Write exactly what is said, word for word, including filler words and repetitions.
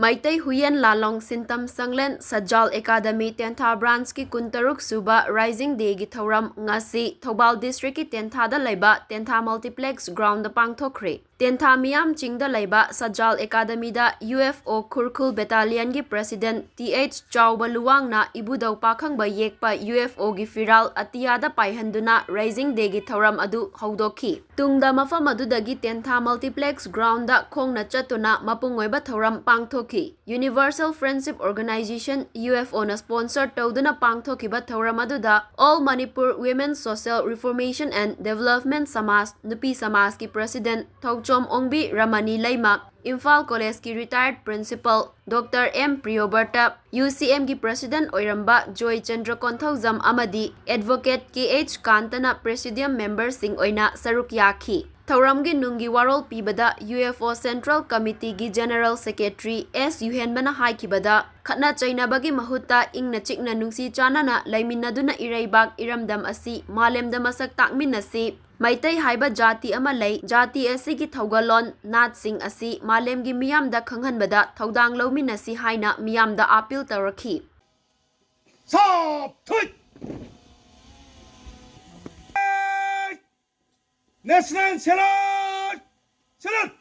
ꯃꯩꯇꯩ ꯍꯨꯏꯌꯦꯟ ꯂꯥꯂꯣꯡ ꯁꯤꯟꯇꯝ ꯁꯪꯂꯦꯟ ꯁꯖꯥꯜ ꯑꯦꯀꯥꯗꯃꯤ ꯇꯦꯟꯊꯥ ꯕ꯭ꯔꯥꯟꯁꯀꯤ ꯀꯨꯟꯇꯔꯨꯛ ꯁꯨꯕ ꯔꯥꯏꯖꯤꯡ ꯗꯦꯒꯤ ꯊꯧꯔꯝ ꯉꯁꯤ ꯊꯧꯕꯥꯜ ꯗꯤꯁꯇ꯭ꯔꯤꯛꯀꯤ ꯇꯦꯟꯊꯥꯗ ꯂꯩꯕ ꯇꯦꯟꯊꯥ ꯃꯜꯇꯤꯄ꯭ꯂꯦꯛꯁ ꯒ꯭ꯔꯥꯎꯟꯗ ꯄꯥꯡꯊꯣꯛꯈ꯭ꯔꯦ꯫ ꯇꯦꯟꯊꯥ ꯃꯤꯌꯥꯝ ꯆꯤꯡꯗ ꯂꯩꯕ ꯁꯖꯥꯜ ꯑꯦꯀꯥꯗꯃꯤꯗ ꯌꯨ ꯑꯦꯐ ꯑꯣ ꯈꯨꯔꯈꯨꯜ ꯕꯦꯇꯥꯂꯤꯌꯟꯒꯤ ꯄ꯭ꯔꯦꯁꯤꯗꯦꯟꯠ ꯇꯤ ꯑꯩꯆ ꯆꯥꯎꯕ ꯂꯨꯋꯥꯡꯅ ꯏꯕꯨꯙꯧ ꯄꯥꯈꯪꯕ ꯌꯦꯛꯄ ꯌꯨ ꯑꯦꯐ ꯑꯣꯒꯤ ꯐꯤꯔꯥꯜ ꯑꯇꯤꯌꯥꯗ ꯄꯥꯏꯍꯟꯗꯨꯅ ꯔꯥꯏꯖꯤꯡ ꯗꯦꯒꯤ ꯊꯧꯔꯝ ꯑꯗꯨ ꯍꯧꯗꯣꯛꯈꯤ꯫ ꯇꯨꯡꯗ ꯃꯐꯝ ꯑꯗꯨꯗꯒꯤ ꯇꯦꯟꯊꯥ ꯃꯜꯇꯤꯄ꯭ꯂꯦꯛꯁ ꯒ꯭ꯔꯥꯎꯟꯗ ꯈꯣꯡꯅ ꯆꯠꯇꯨꯅ ꯃꯄꯨꯡ ꯑꯣꯏꯕ ꯊꯧꯔꯝ ꯄꯥꯡꯊꯣꯛꯈꯤ꯫ ꯌꯨꯅꯤꯚꯔꯁꯦꯜ ꯐ꯭ꯔꯦꯟꯗꯁꯤꯞ ꯑꯣꯔꯒꯅꯥꯏꯖꯦꯁꯟ, ꯌꯨ ꯑꯦꯐ ꯑꯣꯅ ꯁ꯭ꯄꯣꯟꯁꯔ ꯇꯧꯗꯨꯅ ꯄꯥꯡꯊꯣꯛꯈꯤꯕ ꯊꯧꯔꯝ ꯑꯗꯨꯗ All Manipur Women Social Reformation and Development ꯁꯃꯥꯖ, ꯅꯨꯄꯤ ꯁꯃꯥꯖꯀꯤ ꯄ꯭ꯔꯦꯁꯤꯗꯦꯟꯠ ꯊꯧꯆꯣꯝ ꯑꯣꯡꯕꯤ ꯔꯃꯅꯤ ꯂꯩꯃ, ꯏꯝꯐꯥꯜ ꯀꯣꯂꯦꯖꯀꯤ ꯔꯤꯇꯥꯌꯔꯗ ꯄ꯭ꯔꯤꯟꯁꯤꯄꯜ ꯗꯣꯛꯇꯔ ꯑꯦꯝ ꯄ꯭ꯔꯤꯌꯣꯕꯔꯇ, ꯌꯨ ꯁꯤ ꯑꯦꯝꯒꯤ ꯄ꯭ꯔꯦꯁꯤꯗꯦꯟꯠ ꯑꯣꯏꯔꯝꯕ ꯖꯣꯏ ꯆꯟꯗ꯭ꯔ ꯀꯣꯟꯊꯧꯖꯝ ꯑꯃꯗꯤ ꯑꯦꯗꯚꯣꯀꯦꯠ ꯀꯦ ꯑꯩꯆ ꯀꯥꯟꯇꯅ ꯄ꯭ꯔꯦꯁꯤꯗꯤꯌꯝ ꯃꯦꯝꯕꯔꯁꯤꯡ ꯑꯣꯏꯅ ꯁꯔꯨꯛ ꯌꯥꯈꯤ꯫ ꯊꯧꯔꯝꯒꯤ ꯅꯨꯡꯒꯤ ꯋꯥꯔꯣꯜ ꯄꯤꯕꯗ U F O central committee general secretary S ꯌꯨꯍꯦꯟꯕꯅ ꯍꯥꯏꯈꯤꯕꯗ, ꯈꯠꯅ ꯆꯩꯅꯕꯒꯤ ꯃꯍꯨꯠꯇ ꯏꯪꯅ ꯆꯤꯛꯅ ꯅꯨꯡꯁꯤ ꯆꯥꯟꯅꯅ ꯂꯩꯃꯤꯟꯅꯗꯨꯅ ꯏꯔꯩꯕꯥꯛ ꯏꯔꯝꯗꯝ ꯑꯁꯤ ꯃꯥꯂꯦꯝꯗ ꯃꯁꯛ ꯇꯥꯛꯃꯤꯟꯅꯁꯤ꯫ ꯃꯩꯇꯩ ꯍꯥꯏꯕ ꯖꯥꯇꯤ ꯑꯃ ꯂꯩ꯫ ꯖꯥꯇꯤ ꯑꯁꯤꯒꯤ ꯊꯧꯒꯜꯂꯣꯟ, ꯅꯥꯠꯁꯤꯡ ꯑꯁꯤ ꯃꯥꯂꯦꯝꯒꯤ ꯃꯤꯌꯥꯝꯗ ꯈꯪꯍꯟꯕꯗ ꯊꯧꯗꯥꯡ ꯂꯧꯃꯤꯟꯅꯁꯤ ꯍꯥꯏꯅ ꯃꯤꯌꯥꯝꯗ ꯑꯥꯄꯤꯜ ꯇꯧꯔꯛꯈꯤ꯫ ꯁꯥꯞꯊꯨꯏ! National Salute! Salute!